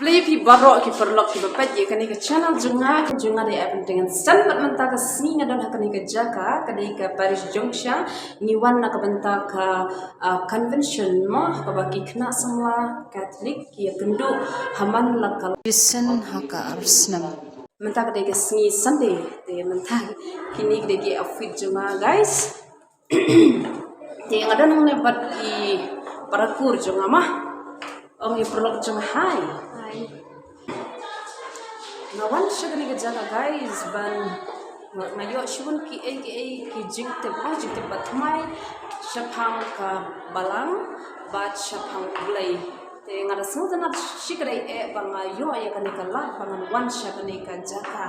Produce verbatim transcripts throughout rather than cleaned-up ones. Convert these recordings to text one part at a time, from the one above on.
Ïa phi baroh ki paralok kiba peit ïa kane ka channel jong nga, ka jong nga dei Evan Tengen Sen, bad mynta ka sngi nga don ha kane ka jaka, ka dei ka Parish Junction, ngi wan na ka bynta ka, ah, convention mo, kaba ki khynnah samla Catholic ki ïakynduh ha man la ka Jason ha ka ar snem. Mynta ka dei ka sngi Sunday, te mynta kine ki dei ki outfit jong nga, guys. Te nga don hangne bad i para kur jong nga ma. Ong i paralok jong nga hi. Hi. Nga wan sha kane ka jaka, guys, ban nga, nga ïoh shibun kiei kiei ki jingtip, ah, jingtip ba thymmai shaphang ka Balang bad shaphang U Blei. Te nga da sngewtynnat shikatdei eh ba nga ïoh ïa kane ka lad ba ngan wan sha kane ka jaka.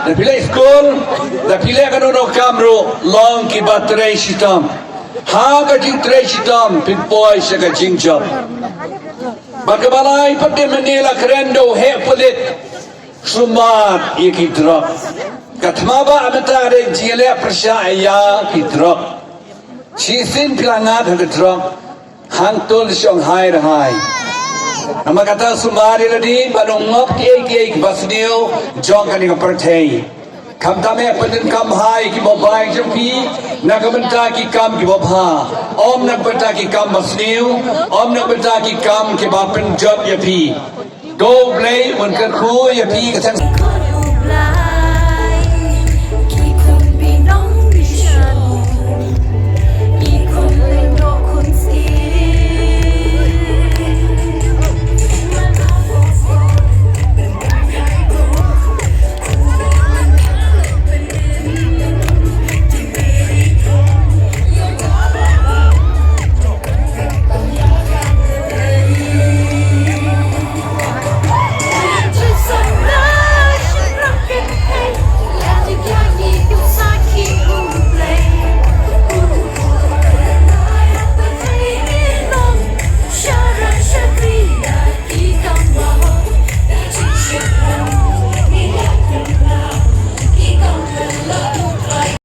Da phi leh skul, da phi leh kano kano ka kam ruh, long kiba trei shitom. Ha ka jingtrei shitom phin poi sha ka jingjop. Bad kaba lai pat de mynne la kren da u heh pulit, sumar ïa ki drok. Ka thma ba mynta ka dei jingïaleh pyrshah ïa ki drok. Shisien phi la ngat ha ka drok, hangto la shong hai ra hai. Namar kata sumar ïa lade ban ym ngop kiei kiei kiba sniew jong kane ka pyrthei. Khamtam eh pyndonkam ha ïa ki mobile jong phi na ka bynta ki kam kiba bha, ym na ka bynta ki kam ba sniew, ym na ka bynta ki kam kiba pynjot ïa phi. Ko Blei un kyrkhu ïa phi ka seng.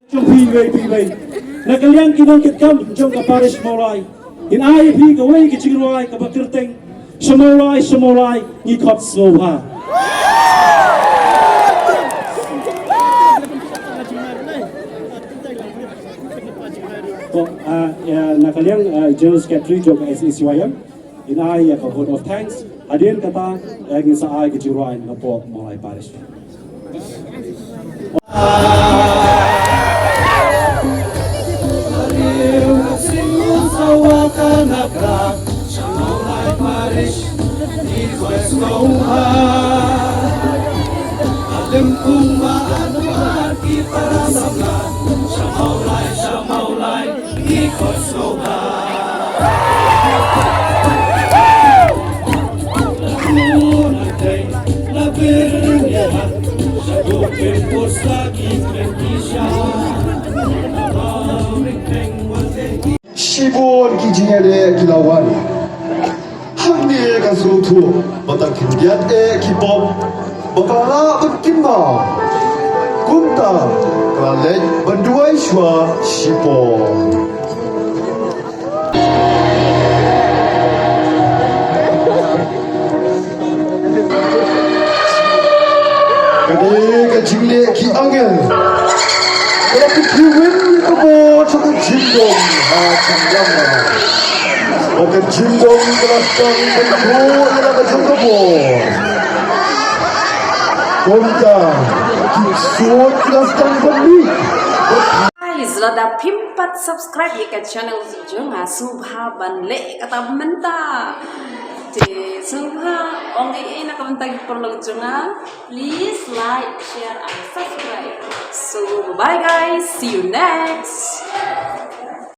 Jong phi iwei pa iwei. Na ka liang ki nongkitkam jong ka parish Mawlai, ngin ai ïa phi kawei ka jingrwai kaba kyrteng Sha Mawlai, Sha Mawlai, ngi khot sngewbha. Ko, ah, ïa, na ka liang, ah, General Secretary jong ka S A C Y M. Ngin ai ïa ka vote of thanks. Hadien kata, eh, ngin sa ai ka jingrwai na ka pop Mawlai Parish. Shibun ki jingïaleh ki la wan. Hangne ka sngewthuh ba tang khyndiat eh ki pop ba ka la lah ban kynmaw. Kumta ka la leit ban duwai shuwa shipor. Ki win ïa ka bor sha ka jingdum ha Changamana. Ba ka jingdum ka la sdang ban buh ïa la ka jong ka bor. Kumta ki suit ki la sdang ban mih. Guys, lada phim pat subscribe ïa ka channel jong nga, sngewbha ban leh kata mynta. Te sngewbha ong ei ei na ka bynta ki paralok jong nga. Please like, share and subscribe. So bye bye guys. See you next.